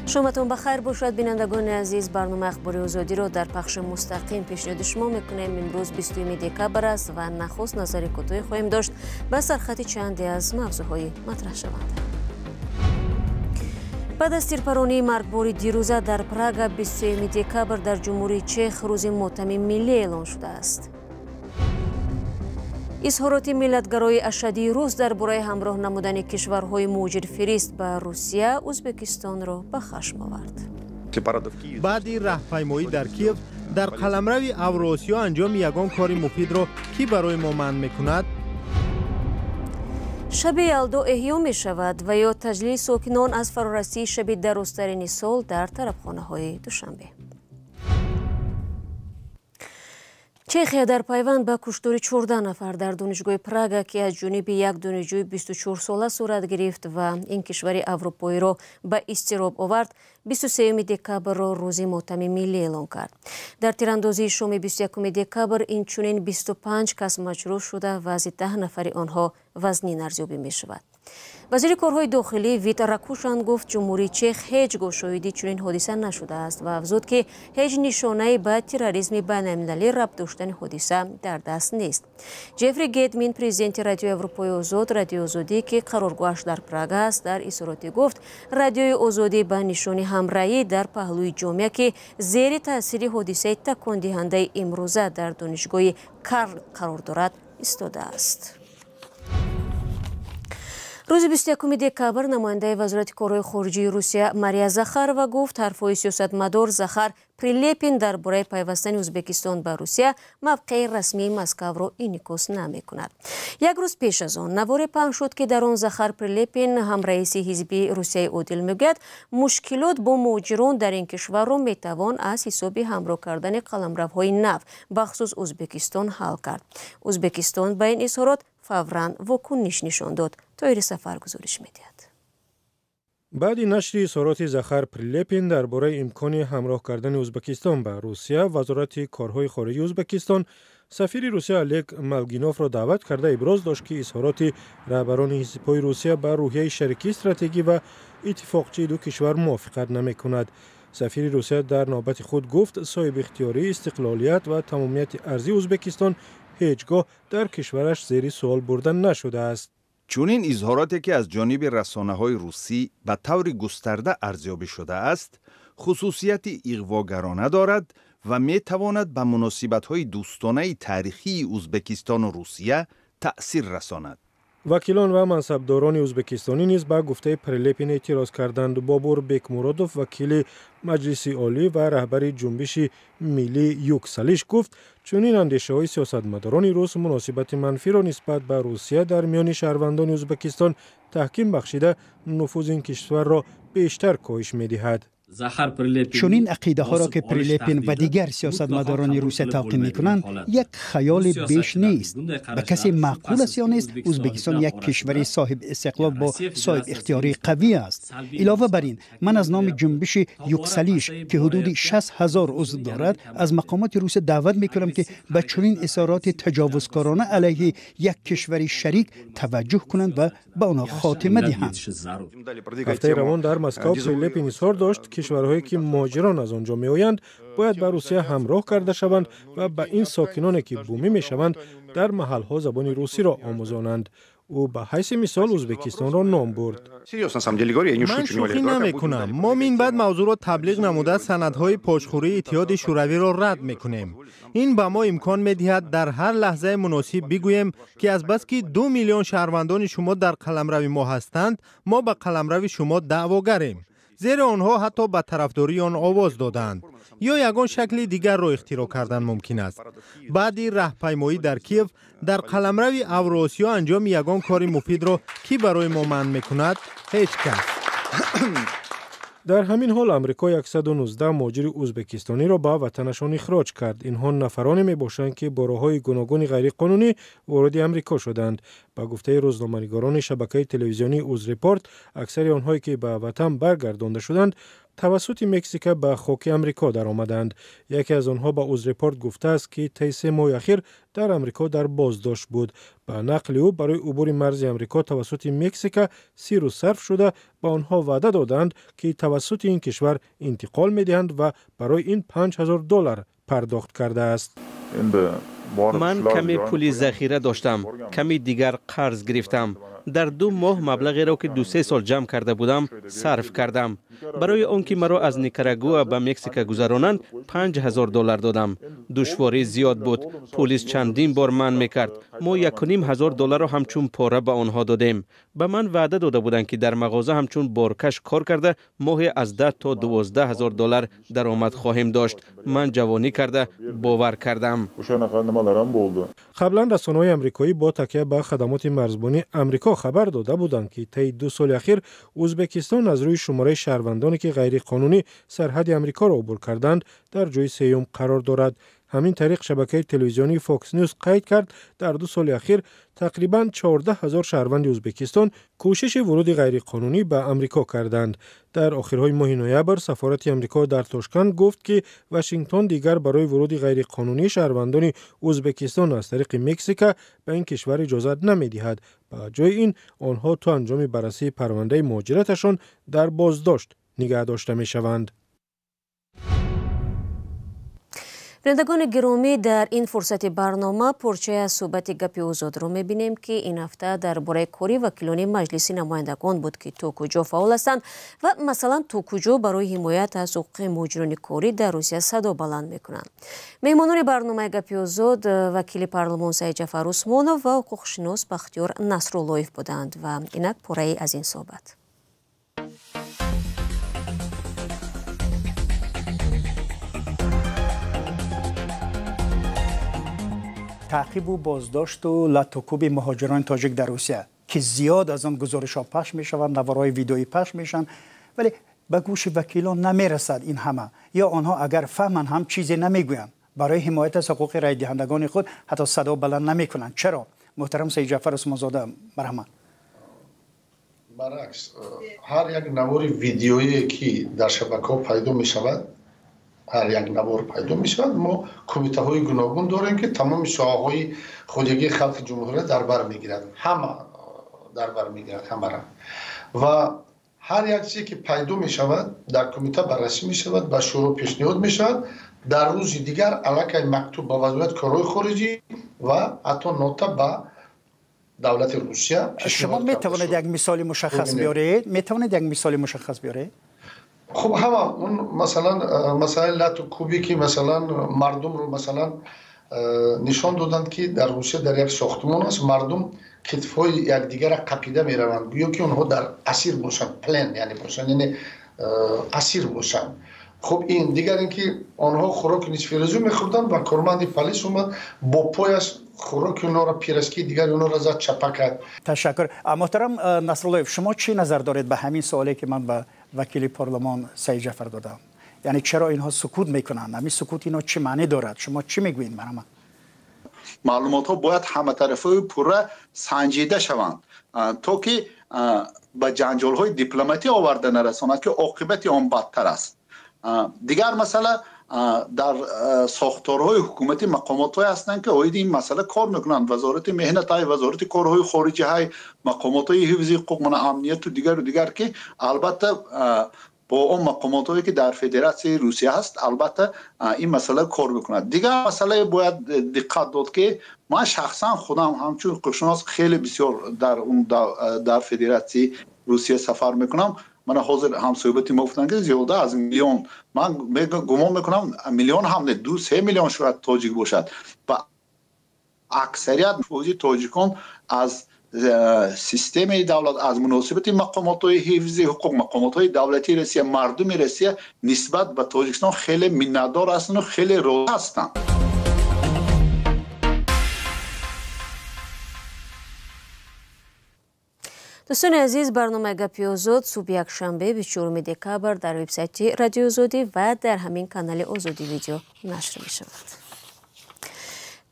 Шоматон ба хайр бошад, бинандагони азиз. Барномаи Ахбори Озодиро дар пахши мустақим пешниҳоди шумо мекунем. Имрӯз 20 декабр аст ва нахуст назари кӯтоҳе хоҳем дошт ба сархати чанде аз мавзӯъҳои матраҳшаванда. Баъд аз тирпаронии маргбори дирӯза дар Прага, 23 декабр дар Ҷумҳурии Чех рӯзи мотами миллӣ эълон шудааст. Изҳороти миллатгарои ашадии рус дар бораи ҳамроҳ намудани кишварҳои муҳоҷирфирист ба Русия Ӯзбекистонро ба хашм овард. Баъди раҳпаймоӣ дар Киев дар қаламрави Авроосиё анҷоми ягон кори муфидро кӣ барои мо манъ мекунад? Шаби Ялдо эҳё мешавад ва ё таҷлили сокинон аз фарорасии шаби дарозтарини сол дар тарабхонаҳои Душанбе. Чехия дар пайванд ба куштори 14 нафар дар донишгоҳи Прага, ки аз ҷониби як донишҷӯи 24-сола сурат гирифт ва ин кишвари аврупоиро ба изтироб овард, 23 декабрро рӯзи мотами миллӣ эълон кард. Дар тирандозии шоми 21 декабр инчунин 25 кас маҷрӯҳ шуда, вазъи 10 нафари онҳо вазнин арзёбӣ мешавад. Вазири корҳои дохилӣ Вит Ракушан гуфт, Ҷумҳурии Чех ҳеҷ гоҳ шоҳиди чунин ҳодиса нашудааст ва афзуд, ки ҳеҷ нишонае ба терроризми байналмилалӣ рабт доштани ҳодиса дар даст нест. Ҷефри Гедмин, президенти Радиои Аврупои Озод, Радиои Озодӣ, ки қароргоҳаш дар Прага аст, дар изҳоротӣ гуфт, Радиои Озодӣ ба нишони ҳамраҳӣ дар паҳлӯи ҷомеа, ки зери таъсири ҳодисаи такондиҳандаи имрӯза дар донишгоҳи Карл қарор дорад, истодааст. Рӯзи 21 декабр намояндаи Вазорати корҳои хориҷии Русия Мария Захарова гуфт, ҳарфҳои сиёсатмадор Захар Прилепин дар бораи пайвастани Ӯзбекистон ба Русия мавқеи расмии Москваро инъикос намекунад. Як рӯз пеш аз он наворе паҳн шуд, ки дар он Захар Прилепин, ҳамраиси ҳизби Русияи одил, мегӯяд, мушкилот бо муҳоҷирон дар ин кишварро метавон аз ҳисоби ҳамроҳ кардани қаламравҳои нав, бахусус Ӯзбекистон, ҳал кард. Ӯзбекистон ба ин изҳорот фавран вокуниш нишон дод. Тоири Сафар гузориш медиҳад. Баъди нашри изҳороти Захар Прилепин дар бораи имкони ҳамроҳ кардани Ӯзбекистон ба Русия, Вазорати корҳои хориҷии Ӯзбекистон сафири Русия Олег Малгиновро даъват карда иброз дошт, ки изҳороти раҳбарони ҳизбҳои Русия ба рӯҳияи шарикии стратегӣ ва иттифоқчии ду кишвар мувофиқат намекунад. Сафири Русия дар навбати худ гуфт, соҳибихтиёрӣ, истиқлолият ва тамомияти арзии Ӯзбекистон ҳеҷ гоҳ дар кишвараш зери суол бурда нашудааст. Чунин изҳороте, ки аз ҷониби расонаҳои русӣ ба таври густарда арзёбӣ шудааст, хусусияти иғвогарона дорад ва метавонад ба муносибатҳои дӯстонаи таърихии Ӯзбекистону Русия таъсир расонад. Вакилон ва мансабдорони ӯзбекистонӣ низ ба гуфтаи Прилепин эътироз карданд. Бобур Бекмуродов, вакили Маҷлиси Олӣ ва раҳбари ҷунбиши миллии Юксалиш, гуфт, чунин андешаҳои сиёсатмадорони рус муносибати манфиро нисбат ба Русия дар миёни шаҳрвандони Ӯзбекистон таҳким бахшида, нуфузи ин кишварро бештар коҳиш медиҳад. Чунин ақидаҳоро, ки Прилепин ва дигар сиёсатмадорони Русия талқин мекунанд, як хаёли беш нест. Ба касе маъқул аст ё нест, Ӯзбекистон як кишвари соҳиб истиқлол бо соҳиб ихтиёрии қавӣ аст. Илова бар ин, ман аз номи ҷунбиши Юксалиш, ки ҳудуди 60 ҳазор узв дорад, аз мақомоти Русия даъват мекунам, ки ба чунин изҳороти таҷовузкорона алайҳи як кишвари шарик таваҷҷӯҳ кунанд ва ба онҳо хотима диҳанд. Ҳафтаи равон дар Москав Прилепин изҳор дошт, кишварҳое ки муҳоҷирон аз он ҷо меоянд, бояд ба Русия ҳамроҳ карда шаванд ва ба ин сокиноне ки бумӣ мешаванд, дар маҳалҳо забони русиро омӯзонанд. Ӯ ба ҳайси мисол Ӯзбекистонро ном бурд. Ман шӯхӣ намекунам. Мо минбаъд мавзӯъро таблиғ намуда, санадҳои пошхӯрии Иттиҳоди Шӯравиро рад мекунем. Ин ба мо имкон медиҳад дар ҳар лаҳзаи муносиб бигӯем, ки азбаски 2 миллион шаҳрвандони шумо дар қаламрави мо ҳастанд, мо ба қаламрави шумо даъвогарем, зеро онҳо ҳатто ба тарафдории он овоз доданд. Ё ягон шакли дигарро ихтироъ кардан мумкин аст. Баъди раҳпаймоӣ дар Киев дар қаламрави Авроосиё анҷоми ягон кори муфидро кӣ барои мо манъ мекунад? Ҳеҷ кас. Дар ҳамин ҳол Амрико 119 муҳоҷири ӯзбекистониро ба ватанашон ихроҷ кард. Инҳо нафароне мебошанд, ки бо роҳҳои гуногуни ғайриқонунӣ вориди Амрико шуданд. Ба гуфтаи рӯзноманигорони шабакаи телевизионии Узрепорт, аксари онҳое ки ба ватан баргардонда шуданд, тавассути Мексика ба хоки Амрико даромаданд. Яке аз онҳо ба Узрепорт гуфтааст, ки тайи 3 моҳи ахир дар Амрико дар боздошт буд. Ба нақли ӯ, барои убури марзи Амрико тавассути Мексика сиру сарф шуда, ба онҳо ваъда доданд, ки тавассути ин кишвар интиқол медиҳанд ва барои ин $5000 пардохт кардааст. Ман каме пули захира доштам, ками дигар қарз гирифтам. Дар 2 моҳ маблағеро, ки 2-3 сол ҷамъ карда будам, сарф кардам. Барои он ки маро аз Никарагуа ба Мексика гузаронанд, $5000 додам. Душворӣ зиёд буд. Полис чандин бор манъ мекард. Мо $1500 ҳамчун пора ба онҳо додем. Ба ман ваъда дода буданд, ки дар мағоза ҳамчун боркаш кор карда моҳе аз $10 то $12,000 даромад хоҳем дошт. Ман ҷавонӣ карда бовар кардам. Қаблан расонаҳои амрикоӣ бо такя ба хадамоти марзбонии Амрико хабар дода буданд, ки тайи 2 соли ахир Ӯзбекистон аз рӯи шумораи шаҳрвандоне, ки ғайриқонунӣ сарҳади Амрикоро убур карданд, дар ҷои сеюм қарор дорад. Ҳамин тариқ шабакаи телевизионии Fox News қайд кард, дар 2 соли ахир тақрибан 14,000 шаҳрванди Ӯзбекистон кӯшиши вуруди ғайриқонунӣ ба Амрико карданд. Дар охирҳои моҳи ноябр сафорати Амрико дар Тошканд гуфт, ки Вашингтон дигар барои вуруди ғайриқонунии шаҳрвандони Ӯзбекистон аз тариқи Мексика ба ин кишвар иҷозат намедиҳад. Ба ҷои ин онҳо то анҷоми баррасии парвандаи муҳоҷираташон дар боздошт нигаҳ дошта мешаванд. Бинандагони гиромӣ, дар ин фурсати барнома порчае аз суҳбати гапи озодро мебинем, ки ин ҳафта дар бораи кори вакилони Маҷлиси намояндагон буд, ки то куҷо фаъол ҳастанд ва масалан то куҷо барои ҳимоят аз ҳуқуқи муҳоҷирони корӣ дар Русия садо баланд мекунанд. Меҳмонони барномаи гапи озод вакили парлумон Саидҷафар Усмонов ва ҳуқуқшинос Бахтиёр Насруллоев буданд ва инак пораи аз ин суҳбат. Таъқибу боздошту латукӯби муҳоҷирони тоҷик дар Русия, ки зиёд аз он гузоришҳо пахш мешаванд, наворҳои видеоӣ пахш мешаванд, вале ба гӯши вакилон намерасад ин ҳама. Ё онҳо агар фаҳманд ҳам чизе намегӯянд. Барои ҳимоят аз ҳуқуқи райдиҳандагони худ ҳатто садо баланд намекунанд. Чаро? Муҳтарам Саидҷафар Усмонзода, марҳамат. Баръакс, ҳар як навори видеое, ки дар шабакаҳо пайдо мешавад, ҳар як навор пайдо мешавад, мо кумитаҳои гуногун дорем, ки тамоми соҳаҳои хоҷагии халқи ҷумҳурия дар бар мегирад, ҳама дар бар мегирад ҳамара. Ва ҳар як чизе, ки пайдо мешавад, дар кумита баррасӣ мешавад, ба шӯро пешниҳод мешавад. Дар рӯзи дигар аллакай мактуб ба вазорати корҳои хориҷӣ ва ҳатто нота ба давлати Русия. Шумо метавонед як мисоли мушаххас биёред? Метавонед як мисоли мушаххас биёред? Хуб, ҳама он масалан масъалаи лату кӯбе, ки масалан мардумро масалан нишон доданд, ки дар Русия дар як сохтмон аст, мардум китфҳои якдигарро қапида мераванд, гӯё ки онҳо дар асир бошанд, плен яъне бошанд, яъне асир бошанд. Хуб, ин дигар ин ки онҳо хӯроки нисфирӯзӣ мехӯрданд ва корманди полис омад бо пояш хӯроки онҳоро, пирожки дигари онҳоро зад, чапа кард. Ташаккур. Муҳтарам Насруллоев, шумо чӣ назар доред ба ҳамин суоле, ки ман ба вакили парлумон Саидҷафар додам? Яъне чаро инҳо сукут мекунанд? Ҳамин сукут инҳо чӣ маъне дорад? Шумо чӣ мегӯед марҳамат? Маълумотҳо бояд ҳаматарафаи пурра санҷида шаванд, то ки ба ҷанҷолҳои дипломатӣ оварда нарасонад, ки оқибати он бадтар аст. Дигар масъала, дар сохторҳои ҳукуматӣ мақомотҳое ҳастанд, ки оиди ин масъала кор мекунанд. Вазорати меҳнат ҳай, вазорати корҳои хориҷӣ ҳай, мақомотҳои ҳифзи ҳуқуқ, мана амнияту дигару дигар, ки албатта бо он мақомотҳое, ки дар Федератсияи Русия ҳаст, албатта ин масъала кор мекунад. Дигар масъалае бояд диққат дод, ки ман шахсан худам ҳамчун ҳуқуқшинос хеле бисёр дар Федератсияи Русия сафар мекунам. Мана ҳозир ҳамсӯҳбати мо гуфтанд, ки зиёда аз миллион, ман гумон мекунам миллион ҳам не, 2-3 миллион шояд тоҷик бошад. Ва аксарият фоизи тоҷикон аз системаи давлат, аз муносибати мақомотҳои ҳифзи ҳуқуқ, мақомотҳои давлатии Россия, мардуми Россия нисбат ба Тоҷикистон хеле миннатдор ҳастанд ва хеле розӣ ҳастанд. Дӯстони азиз, барномаи гапи озод субҳи якшанбе 24 декабр дар вебсайти Радиои Озодӣ ва дар ҳамин канали Озодӣ видео нашр мешавад.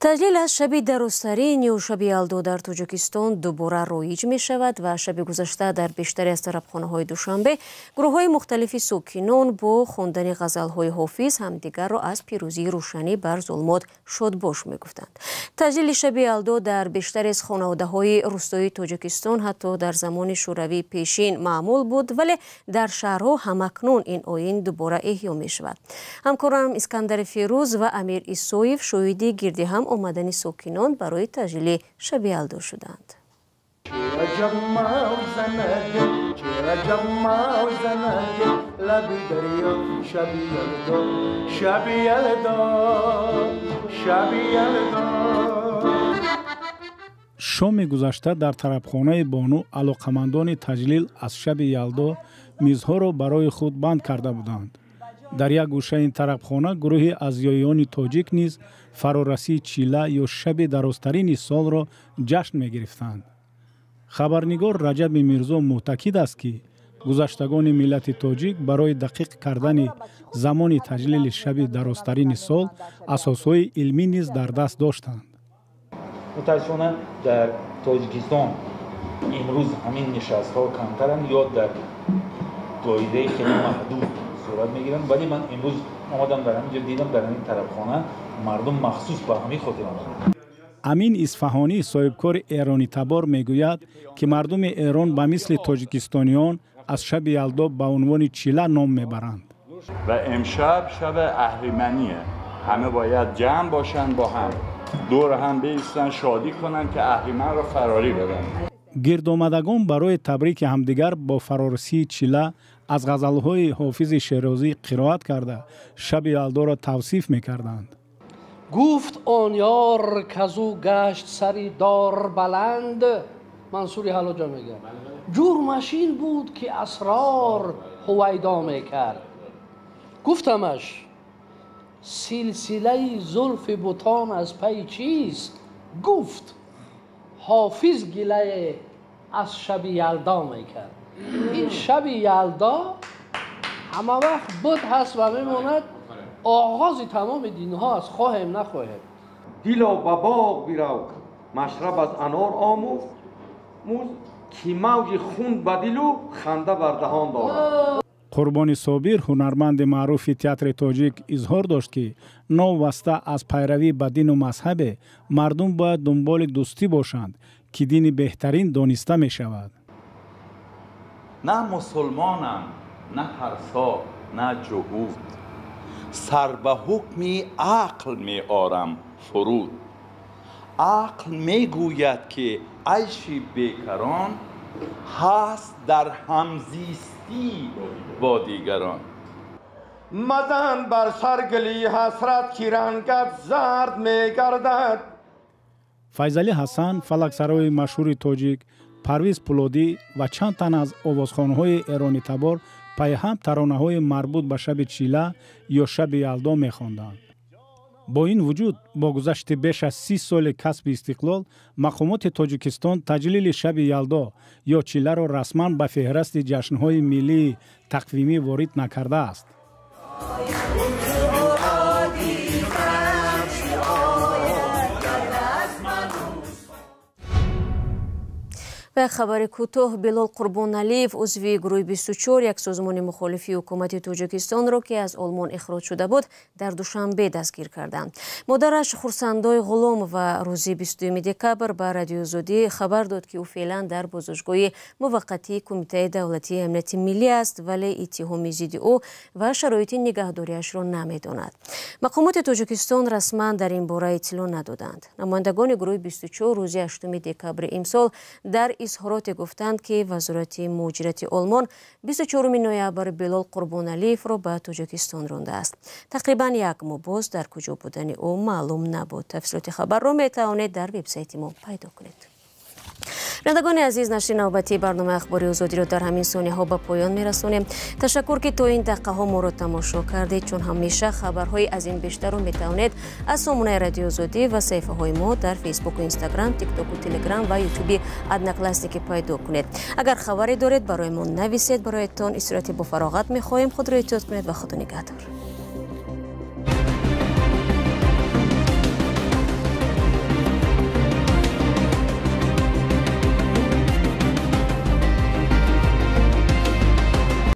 Таҷлил аз шаби дарозтарин ё шаби Ялдо дар Тоҷикистон дубора роиҷ мешавад ва шаби гузашта дар бештари аз тарабхонаҳои Душанбе гурӯҳҳои мухталифи сокинон бо хондани ғазалҳои Ҳофиз ҳамдигарро аз пирӯзии рӯшанӣ бар зулмот шодбош мегуфтанд. Таҷлили шаби Ялдо дар бештари аз хонаводаҳои рустоии Тоҷикистон ҳатто дар замони шӯравии пешин маъмул буд, вале дар шаҳрҳо ҳамакнун ин оин дубора эҳё мешавад. Ҳамкорам Искандари Фирӯз ва Амир Исоев шоҳиди гирди ҳам омадани сокинон барои таҷлили шаби Ялдо шуданд. Шоми гузашта дар тарабхонаи Бону алоқамандони таҷлил аз шаби Ялдо мизҳоро барои худ банд карда буданд. Дар як гӯшаи ин тарабхона гурӯҳи аз зиёиёни тоҷик низ фарорасии чила ё шаби дарозтарини солро ҷашн мегирифтанд. Хабарнигор Раҷаби Мирзо мӯътакид аст, ки гузаштагони миллати тоҷик барои дақиқ кардани замони таҷлили шаби дарозтарини сол асосҳои илмӣ низ дар даст доштанд. Мутаассифона, дар Тоҷикистон имрӯз ҳамин нишастҳо камтаранд ё дар доираи хеле маҳдуд сурат мегиранд, вале ман имрӯз омадам дар ҳамин ҷо дидам, дар ҳамин тарабхона мардум махсус ба ҳамин хотир омаданд. Амин Исфаҳонӣ, соҳибкори эронитабор, мегӯяд, ки мардуми Эрон ба мисли тоҷикистониён аз шаби Ялдо ба унвони чила ном мебаранд. Ва имшаб шаби аҳримание, ҳама бояд ҷамъ бошанд, бо ҳам дур ҳам биистанд, шодӣ кунанд, ки аҳриманро фарорӣ бибаранд. Гирдомадагон барои табрики ҳамдигар бо фарорасии чила аз ғазалҳои Ҳофизи Шерозӣ қироат карда, шаби Ялдоро тавсиф мекарданд. Гуфт он ёр, казу гашт сари дор баланд, Мансури Ҳалоҷа мегӯяд, ҷурмаш ин буд, ки асрор ҳувайдо мекард. Гуфтамаш, силсилаи зулфи бутон аз пайи чист? Гуфт, Ҳофиз гилае аз шаби Ялдо мекард. Ин шаби Ялдо ҳама вақт буд, ҳаст ва мемонад, оғози тамоми динҳо аст, хоҳем нахоҳем. Дило, ба боғ бирав, машраб аз анор омӯз, муз ки мавҷи хун ба дилу ханда бар даҳон дорад. Қурбони Собир, ҳунарманди маъруфи театри тоҷик, изҳор дошт, ки новобаста аз пайравӣ ба дину мазҳабе мардум бояд дунболи дӯстӣ бошанд, ки дини беҳтарин дониста мешавад. На мусулмонам, на ҳарсо, на ҷуҳуд, сар ба ҳукми ақл меорам фуруд. Ақл мегӯяд, ки айши бекарон ҳаст дар ҳамзистӣ бо дигарон. Мазан бар сар гили ҳасрат, ки рангат зард мегардад. Файзалӣ Ҳасан, фалаксарои машҳури тоҷик, Парвиз Пулодӣ ва чанд тан аз овозхонҳои эронитабор пайҳам таронаҳои марбут ба шаби чила ё шаби Ялдо мехонданд. Бо ин вуҷуд, бо гузашти беш аз 30 соли касби истиқлол, мақомоти Тоҷикистон таҷлили шаби Ялдо ё чиларо расман ба феҳрасти ҷашнҳои миллии тақвимӣ ворид накардааст. Ва як хабари кӯтоҳ: Билол Қурбоналиев, узви гурӯҳи 24, як созмони мухолифи ҳукумати Тоҷикистонро, ки аз Олмон ихроҷ шуда буд, дар Душанбе дастгир карданд. Модараш Хурсандой Ғуломова рӯзи 22 декабр ба Радиои Озодӣ хабар дод, ки ӯ феълан дар боздоштгоҳи муваққатии Кумитаи давлатии амнияти миллӣ аст, вале иттиҳоми зидди ӯ ва шароити нигаҳдориашро намедонад. Мақомоти Тоҷикистон расман дар ин бора иттилоъ надоданд. Намояндагони гурӯҳи 24 рӯзи 8 декабри имсол дар изҳороте гуфтанд, ки Вазорати муҳоҷирати Олмон 24 ноябр Билол Қурбоналиевро ба Тоҷикистон рондааст. Тақрибан як моҳ боз дар куҷо будани ӯ маълум набуд. Тафсилоти хабарро метавонед дар вебсайти мо пайдо кунед. Бинандагони азиз, нашри навбатии барномаи Ахбори Озодиро дар ҳамин сониҳо ба поён мерасонем. Ташаккур, ки то ин дақиқаҳо моро тамошо кардед. Чун ҳамеша, хабарҳои аз ин бештарро метавонед аз сомонаи Радиои Озодӣ ва саҳифаҳои мо дар Фейсбуку, Инстаграм, Тиктоку, Телеграм ва Ютуби Одноклассники пайдо кунед. Агар хабаре доред, барои мо нависед. Бароятон истироҳати бофароғат мехоҳем. Худро эҳтиёт кунед ва Худо нигаҳдор.